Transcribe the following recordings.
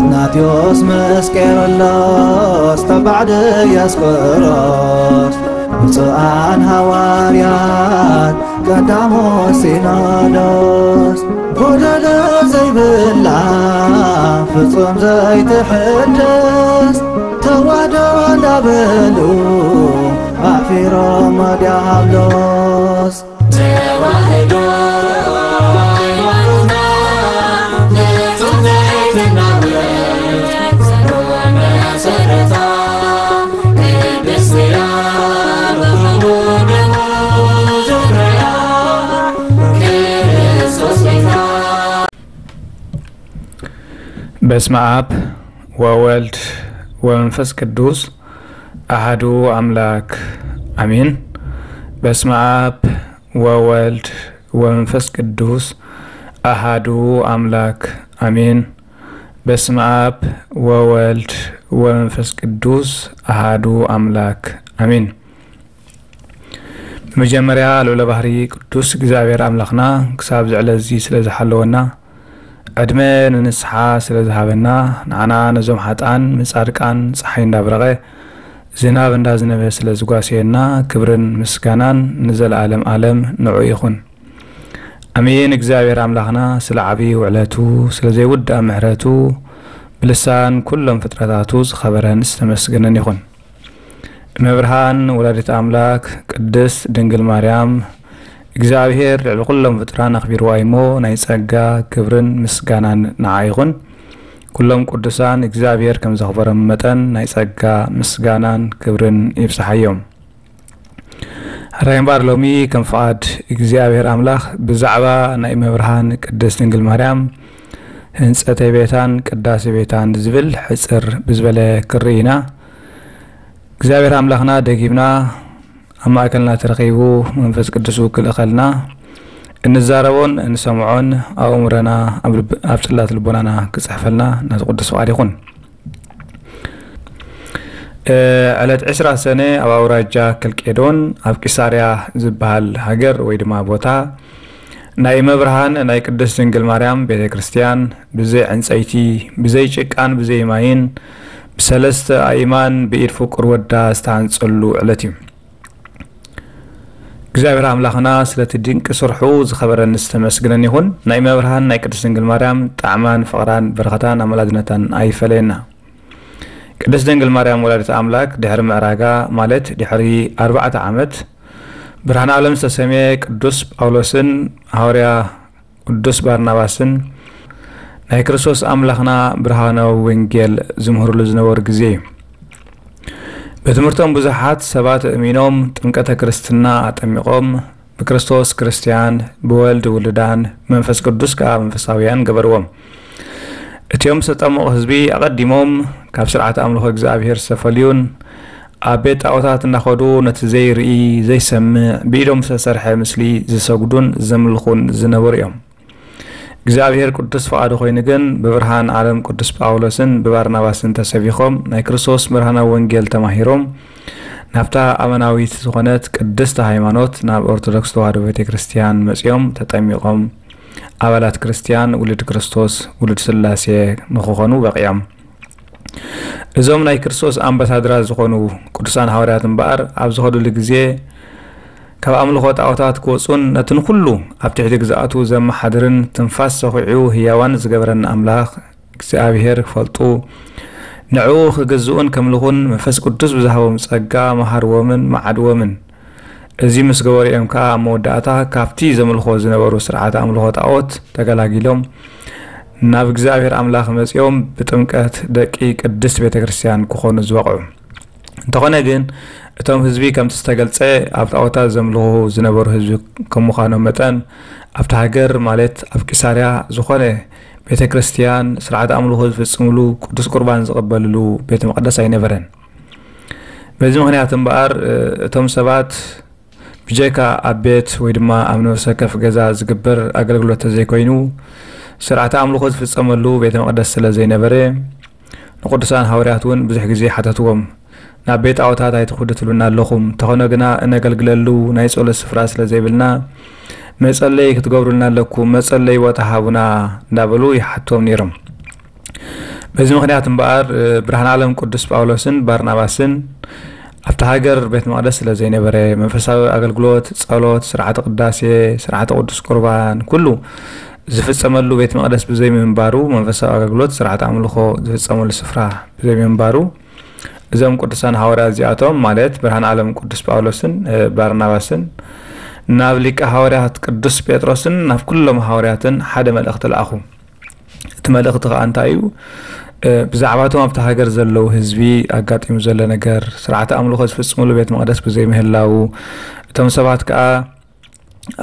ናቴዎስ ምስ ቄርሎስ ተባዕ ድያስቆሮስ፣ ብፁዓን ሃዋርያት ቀዳሞ ሲኖዶስ፣ ጎደሎ ዘይብላ ፍጹም ዘይትሕደስ ተዋህዶ እንዳበሉ ኣሕፊሮም ዲያብሎስ። ተዋህዶ ሃይማኖትና ፍጹም ዘይትናወጽ ጽኑዕ መሰረታ፣ ቅድስት እያ ብኹሉ ደሙ ዝፍረያ ክርስቶስ ቤታ። በስመ አብ ወወልድ ወመንፈስ ቅዱስ አሐዱ አምላክ አሜን። በስመ አብ ወወልድ ወመንፈስ ቅዱስ አሐዱ አምላክ አሜን። በስመ አብ ወወልድ ወመንፈስ ቅዱስ አሐዱ አምላክ አሜን። ብመጀመርያ ልዑለ ባህሪ ቅዱስ እግዚኣብሔር ኣምላኽና ክሳብ ዝዕለ እዚ ስለ ዝሓለወና፣ ዕድመ ንንስሓ ስለ ዝሃበና፣ ንዓና ነዞም ሓጥኣን ንጻድቃን ጸሓይ እንዳብረቐ ዝናብ እንዳዝነበ ስለ ዝጓሰየና፣ ክብርን ምስጋናን ንዘለኣለም ኣለም ንዑ ይኹን። ኣሜን። እግዚኣብሔር ኣምላኽና ስለ ዓብዪ ውዕለቱ፣ ስለ ዘይውዳእ ምሕረቱ ብልሳን ኩሎም ፍጥረታቱ ዝኸበረን ዝተመስገነን ይኹን። እመብርሃን ወላዲት ኣምላክ ቅድስት ድንግል ማርያም፣ እግዚኣብሔር ልዕሊ ኩሎም ፍጥራን ኣኽቢርዋ እዩሞ፣ ናይ ጸጋ ክብርን ምስጋናን ንዓ ይኹን። ኩሎም ቅዱሳን እግዚኣብሔር ከም ዘኽበሮም መጠን ናይ ጸጋ ምስጋናን ክብርን ይብጽሓዮም። ሕራይ እምበኣር ሎሚ ከም ፍቓድ እግዚኣብሔር ኣምላኽ ብዛዕባ ናይ እመብርሃን ቅድስት ድንግል ማርያም ህንጸተ ቤታን ቅዳሴ ቤታን ዝብል ሕጽር ብዝበለ ክርኢ ኢና። እግዚኣብሔር ኣምላኽና ደጊምና ኣብ ማእከልና ተረኺቡ መንፈስ ቅዱሱ ክልእኸልና እንዛረቦን እንሰምዖን ኣእምሮና ኣብ ልብ-፣ ኣብ ጽላት ልቦናና ክጽሕፈልና ናቱ ቅዱስ ፍቓድ ይኹን። እ፣ ዕለት ዕስራ ሰነ ኣብ ኣውራጃ ከልቄዶን ኣብ ቂሳርያ ዝበሃል ሃገር ወይ ድማ ቦታ ናይ እመብርሃን ናይ ቅድስት ድንግል ማርያም ቤተ ክርስቲያን ብዘይ ዕንጸይቲ፣ ብዘይ ጭቃን ብዘይ ማይን ብሰለስተ ኣእማን ብኢድ ፍቁር ወዳ ዝተሃንጸሉ ዕለት እዩ። እግዚኣብሔር ኣምላኽና ስለቲ ድንቂ ስርሑ ዝኸበረን ዝተመስግነን ይኹን። ናይ እመብርሃን ናይ ቅድስት ድንግል ማርያም ጣዕማን ፍቕራን በረኸታን ኣማላድነታን ኣይፈለየና። ቅድስት ድንግል ማርያም ወላዲት ኣምላክ ድሕሪ ምዕራጋ፣ ማለት ድሕሪ ኣርባዕተ ዓመት፣ ብርሃነ ዓለም ዝተሰምየ ቅዱስ ጳውሎስን ሃዋርያ ቅዱስ ባርናባስን ናይ ክርስቶስ ኣምላኽና ብርሃናዊ ወንጌል ዝምህርሉ ዝነበሩ ግዜ እዩ። ብትምህርቶም ብዙሓት ሰባት እሚኖም ጥምቀተ ክርስትና ኣጠሚቖም ብክርስቶስ ክርስትያን፣ ብወልድ ውሉዳን፣ ብመንፈስ ቅዱስ ከኣ መንፈሳውያን ገበርዎም። እቲኦም ዝተጠመቑ ህዝቢ ኣቐዲሞም ካብ ስርዓተ ኣምልኾ እግዚኣብሔር ዝተፈልዩን ኣብ ቤት ጣዖታት እናኸዱ ነቲ ዘይርኢ፣ ዘይሰምዕ፣ ብኢዶም ዝተሰርሐ ምስሊ ዝሰግዱን ዘምልኹን ዝነበሩ እዮም። እግዚኣብሔር ቅዱስ ፍቓዱ ኮይኑ ግን ብብርሃን ዓለም ቅዱስ ጳውሎስን ብባርናባስን ተሰቢኾም ናይ ክርስቶስ ብርሃናዊ ወንጌል ተማሂሮም ናብታ ኣማናዊት ዝኾነት ቅድስቲ ሃይማኖት ናብ ኦርቶዶክስ ተዋህዶ ቤተ ክርስቲያን መጺኦም ተጠሚቖም ኣባላት ክርስቲያን ውሉድ ክርስቶስ ውሉድ ስላሴ ንኽኾኑ በቒዖም። እዞም ናይ ክርስቶስ ኣምባሳድራት ዝኾኑ ቅዱሳን ሃዋርያት እምበኣር ኣብ ዝኸዱሉ ግዜ ካብ ኣምልኾ ጣዖታት ክወጹን ነቲ ንኹሉ ኣብ ትሕቲ ግዝኣቱ ዘመሓድርን ትንፋስ ሰኺዑ ህያዋን ዝገበረን ኣምላኽ እግዚኣብሔር ክፈልጡ ንዕኡ ክግዝኡን ከምልኹን መንፈስ ቅዱስ ብዝሃቦም ጸጋ መሃርዎምን መዓድዎምን። እዚ ምስ ገበሩ እዮም ከኣ ኣብ መወዳእታ ካብቲ ዘምልኾ ዝነበሩ ስርዓተ ኣምልኾ ጣዖት ተገላጊሎም ናብ እግዚኣብሔር ኣምላኽ መጺኦም ብጥምቀት ደቂ ቅድስት ቤተ ክርስቲያን ክኾኑ ዝበቕዑ። እንተኾነ ግን እቶም ህዝቢ ከምቲ ዝተገልጸ ኣብ ጣዖታት ዘምልኹ ዝነበሩ ህዝቢ ከም ምዃኖም መጠን ኣብቲ ሃገር ማለት ኣብ ቂሳርያ ዝኾነ ቤተ ክርስቲያን ስርዓተ ኣምልኾ ዝፍጽምሉ ቅዱስ ቁርባን ዝቕበልሉ ቤተ መቕደስ ኣይነበረን። በዚ ምኽንያት እምበኣር፣ እ፣ እቶም ሰባት ብጀካ ኣብ ቤት ወይ ድማ ኣብ ነፍሲ ወከፍ ገዛ ዝግበር ኣገልግሎት ተዘይኮይኑ፣ ስርዓተ ኣምልኾ ዝፍጸመሉ ቤተ መቕደስ ስለ ዘይነበረ፣ ንቅዱሳን ሃዋርያት እውን ብዙሕ ግዜ ሓተትዎም። ናብ ቤት ጣዖታት ኣይትኹዱ ትብሉና ኣለኹም፣ እንተኾነ ግና እነገልግለሉ ናይ ጸሎት ስፍራ ስለ ዘይብልና፣ መጸለዪ ክትገብሩልና ኣለኩም፣ መጸለዪ ቦታ ሃቡና እንዳበሉ ይሓትዎም ነይሮም። በዚ ምኽንያት እምበኣር፣ እ፣ ብርሃን ዓለም ቅዱስ ጳውሎስን ባርናባስን ኣብቲ ሃገር ቤት መቕደስ ስለ ዘይነበረ፣ መንፈሳዊ ኣገልግሎት፣ ጸሎት፣ ስርዓተ ቅዳሴ፣ ስርዓተ ቅዱስ ቁርባን፣ ኩሉ ዝፍጸመሉ ቤት መቕደስ ብዘይምንባሩ፣ መንፈሳዊ ኣገልግሎት፣ ስርዓተ ኣምልኾ ዝፍጸመሉ ስፍራ ብዘይምንባሩ፣ እዞም ቅዱሳን ሃዋርያት እዚኣቶም፣ ማለት ብርሃን ዓለም ቅዱስ ጳውሎስን፣ እ፣ ባርናባስን፣ ናብ ሊቀ ሃዋርያት ቅዱስ ጴጥሮስን ናብ ኩሎም ሃዋርያትን ሓደ መልእኽቲ ለኣኹ። እቲ መልእኽቲ ከኣ እንታይ እዩ? እ፣ ብዛዕባቶም ኣብቲ ሃገር ዘለዉ ህዝቢ ኣጋጢሙ ዘሎ ነገር፣ ስርዓተ ኣምልኾ ዝፍጽሙሉ ቤት መቕደስ ብዘይምህላዉ፣ እቶም ሰባት ከኣ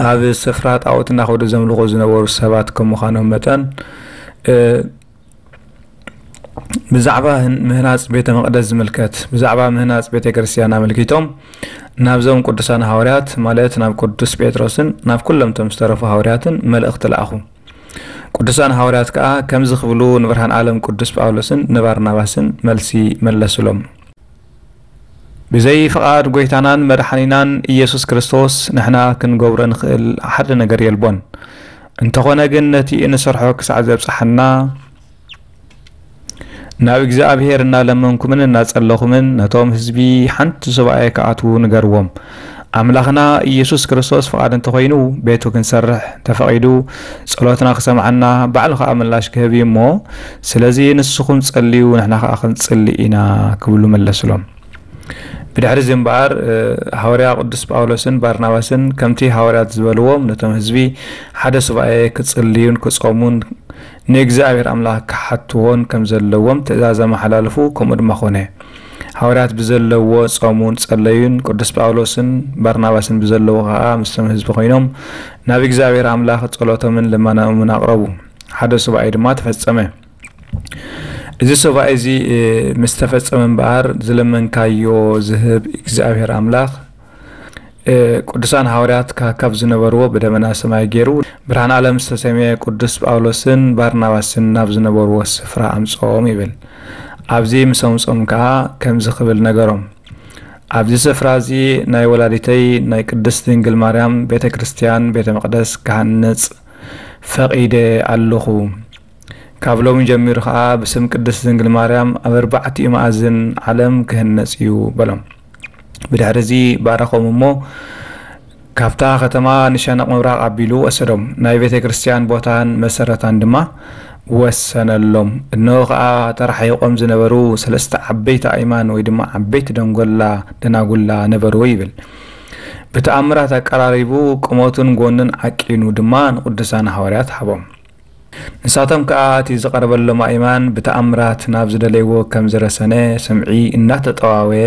ኣብ ስፍራ ጣዖት እናኸዱ ዘምልኹ ዝነበሩ ሰባት ከም ምዃኖም መጠን፣ እ፣ ብዛዕባ ህን-፣ ምህናጽ ቤተ መቕደስ ዝምልከት፣ ብዛዕባ ምህናጽ ቤተ ክርስቲያን ኣመልኪቶም ናብዞም ቅዱሳን ሃዋርያት፣ ማለት ናብ ቅዱስ ጴጥሮስን ናብ ኩሎም እቶም ዝተረፉ ሃዋርያትን መልእኽቲ ለኣኹ። ቅዱሳን ሃዋርያት ከኣ ከምዚ ክብሉ ንብርሃን ዓለም ቅዱስ ጳውሎስን ንባርናባስን መልሲ መለሱሎም። ብዘይ ፍቓድ ጐይታናን መድሓኒናን ኢየሱስ ክርስቶስ ንሕና ክንገብሮ ንኽእል ሓደ ነገር የልቦን። እንተኾነ ግን ነቲ እንሰርሖ ክሳዕ ዘብጽሓና ናብ እግዚኣብሔር እናለመንኩምን እናጸለኹምን ነቶም ህዝቢ ሓንቲ ሱባኤ ክኣትዉ ንገርዎም። ኣምላኽና ኢየሱስ ክርስቶስ ፍቓድ እንተኾይኑ ቤቱ ክንሰርሕ እንተፈቒዱ ጸሎትና ክሰምዓና ባዕሉ ኸኣ ምላሽ ክህብ እዩ እሞ፣ ስለዚ ንስኹም ጸልዩ ንሕና ኸኣ ክንጽሊ ኢና ክብሉ መለሱሎም። ብድሕሪ እዚ እምበኣር፣ እ፣ ሃዋርያ ቅዱስ ጳውሎስን ባርናባስን ከምቲ ሃዋርያት ዝበልዎም ነቶም ህዝቢ ሓደ ሱባኤ ክጽልዩን ክጾሙን ንእግዚኣብሔር ኣምላኽ ክሓትዎን ከም ዘለዎም ትእዛዝ ኣመሓላልፉ፣ ከምኡ ድማ ኾነ። ሃዋርያት ብዘለዎ ጾሙን ጸለዩን፣ ቅዱስ ጳውሎስን ባርናባስን ብዘለዎ ኸኣ ምስቶም ህዝቢ ኮይኖም ናብ እግዚኣብሔር ኣምላኽ ጸሎቶምን ልመናኦምን ኣቕረቡ። ሓደ ሱባኤ ድማ ተፈጸመ። እዚ ሱባኤ እዚ፣ እ፣ ምስ ተፈጸመ እምበኣር ዝለመንካዮ ዝህብ እግዚኣብሔር ኣምላኽ እ፣ ቅዱሳን ሃዋርያት ካካብ ዝነበርዎ ብደመና ሰማይ ገይሩ፣ ብርሃን ዓለም ዝተሰምየ ቅዱስ ጳውሎስን ባርናባስን ናብ ዝነበርዎ ስፍራ ኣምጽኦም ይብል። ኣብዚ ምስ ኣምጽኦም ከኣ ከምዚ ክብል ነገሮም፣ ኣብዚ ስፍራ እዚ ናይ ወላዲተይ ናይ ቅድስት ድንግል ማርያም ቤተ ክርስቲያን ቤተ መቕደስ ክሃንጽ ፈቒደ ኣለኹ። ካብ ሎሚ ጀሚሩ ኸኣ ብስም ቅድስት ድንግል ማርያም ኣብ ኣርባዕቲኡ መኣዝን ዓለም ክህነጽ እዩ በሎም። ብድሕሪ እዚ ባረኾም እሞ ካብታ ከተማ ንሸነቕ ምብራቕ ኣቢሉ ወሰዶም። ናይ ቤተ ክርስቲያን ቦታን መሰረታን ድማ ወሰነሎም። እንሆ ኸኣ ተራሒቖም ዝነበሩ ሰለስተ ዓበይቲ ኣእማን ወይ ድማ ዓበይቲ ደንጎላ ደናጉላ ነበርዎ ይብል። ብተኣምራት ኣቀራሪቡ ቁመቱን ጎኑን ዓቂኑ ድማ ንቅዱሳን ሃዋርያት ሃቦም። ንሳቶም ከኣ እቲ ዝቐረበሎም ኣእማን ብተኣምራት ናብ ዝደለይዎ ከም ዝረሰነ ስምዒ እናተጠዋወየ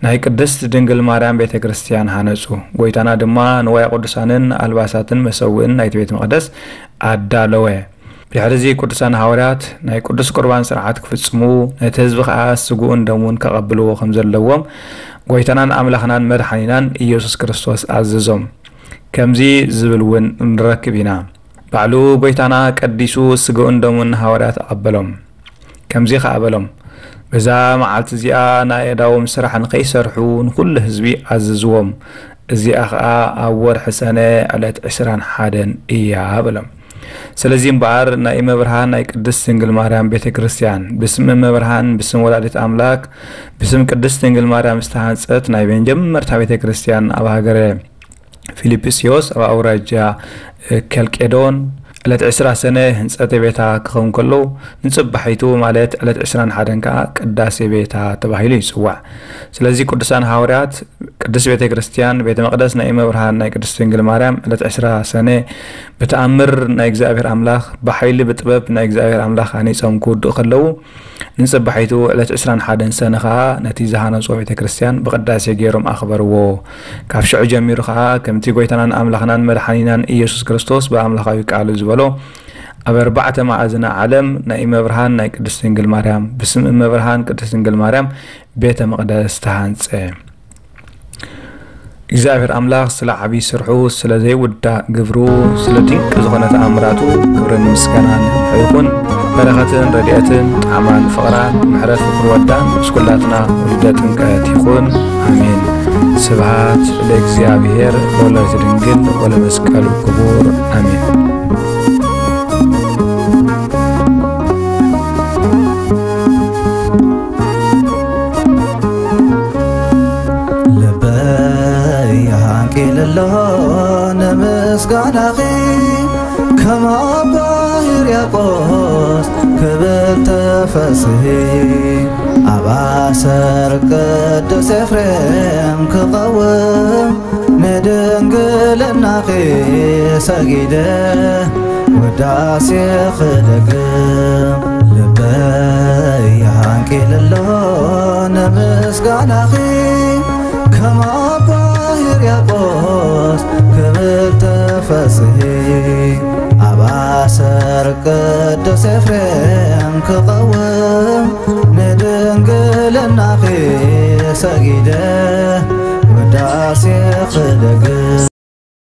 ናይ ቅድስት ድንግል ማርያም ቤተ ክርስቲያን ሃነጹ። ጐይታና ድማ ንዋየ ቅዱሳንን ኣልባሳትን መሰውእን ናይቲ ቤተ መቕደስ ኣዳለወ። ብድሕሪ እዚ ቅዱሳን ሃዋርያት ናይ ቅዱስ ቁርባን ስርዓት ክፍጽሙ፣ ነቲ ህዝቢ ከኣ ስግኡን ደሙን ከቐብልዎ ከም ዘለዎም ጐይታናን ኣምላኽናን መድሓኒናን ኢየሱስ ክርስቶስ ኣዘዞም። ከምዚ ዝብል እውን ንረክብ ኢና። ባዕሉ ጐይታና ቀዲሱ ስግኡን ደሙን ንሃዋርያት ኣቐበሎም። ከምዚ ኸኣ በሎም፣ በዛ መዓልቲ እዚኣ ናይ ኣእዳዎም ስራሕ ንኸይሰርሑ ንኹሉ ህዝቢ ኣዝዝዎም። እዚኣ ኸኣ ኣብ ወርሒ ሰነ ዕለት ዕስራን ሓደን እያ በሎም። ስለዚ እምበኣር ናይ እመብርሃን ናይ ቅድስት ድንግል ማርያም ቤተ ክርስቲያን ብስም እመብርሃን ብስም ወላዲት ኣምላክ ብስም ቅድስት ድንግል ማርያም ዝተሃንጸት ናይ መጀመርታ ቤተ ክርስቲያን ኣብ ሃገረ ፊልጵስዮስ ኣብ ኣውራጃ ከልቄዶን ዕለት ዕስራ ሰነ ህንጸተ ቤታ ክኸውን ከሎ፣ ንጽባሒቱ ማለት ዕለት ዕስራን ሓደን ከኣ ቅዳሴ ቤታ ተባሂሉ ይጽዋዕ። ስለዚ ቅዱሳን ሃዋርያት፣ ቅድስት ቤተ ክርስቲያን፣ ቤተ መቕደስ ናይ እመብርሃን ናይ ቅድስት ድንግል ማርያም ዕለት ዕስራ ሰነ ብተኣምር ናይ እግዚኣብሔር ኣምላኽ፣ ብሓይሊ ብጥበብ ናይ እግዚኣብሔር ኣምላኽ ሃኒጾም ክውድኡ ከለዉ፣ ንጽባሒቱ ዕለት ዕስራን ሓደን ሰነ ኸኣ ነቲ ዝሃነጽዎ ቤተ ክርስቲያን ብቕዳሴ ገይሮም ኣኽበርዎ። ካብ ሽዑ ጀሚሩ ኸኣ ከምቲ ጐይታናን ኣምላኽናን መድሓኒናን ኢየሱስ ክርስቶስ ብኣምላኻዊ ቃሉ ዝበሎ፣ ኣብ ኣርባዕተ መኣዝነ ዓለም ናይ እመብርሃን ናይ ቅድስት ድንግል ማርያም፣ ብስም እመብርሃን ቅድስት ድንግል ማርያም ቤተ መቕደስ ተሃንጸ። እግዚኣብሔር ኣምላኽ ስለ ዓብዪ ስርሑ፣ ስለ ዘይውዳእ ግብሩ፣ ስለ ድንቂ ዝኾነ ተኣምራቱ ክብርን ምስጋናን ንዕኡ ይኹን። በረኸትን ረድኤትን ጣዕማን ፍቕራን ምሕረት ፍቅሩ ወዳን ምስ ኩላትና ውልደ ጥምቀት ይኹን። ኣሜን። ስብሐት ለእግዚኣብሔር ወለወላዲቱ ድንግል ወለመስቀሉ ክቡር። ኣሜን። ሕርያቆስ ክብል ተፈስሂ ኣብ ኣሰር ቅዱስ ኤፍሬም ክቐውም ንድንግልናኺ ሰጊደ ውዳሴ ክደግም ልበይ ሃንቂልሎ ንምስጋናኺ ከም ኣባ ሕርያቆስ ክብል ተፈስሂ ኣብ ኣሰር ቅዱስ ኤፍሬም ክቐውም ንድንግልናኺ ሰጊደ ውዳሴ ክደግም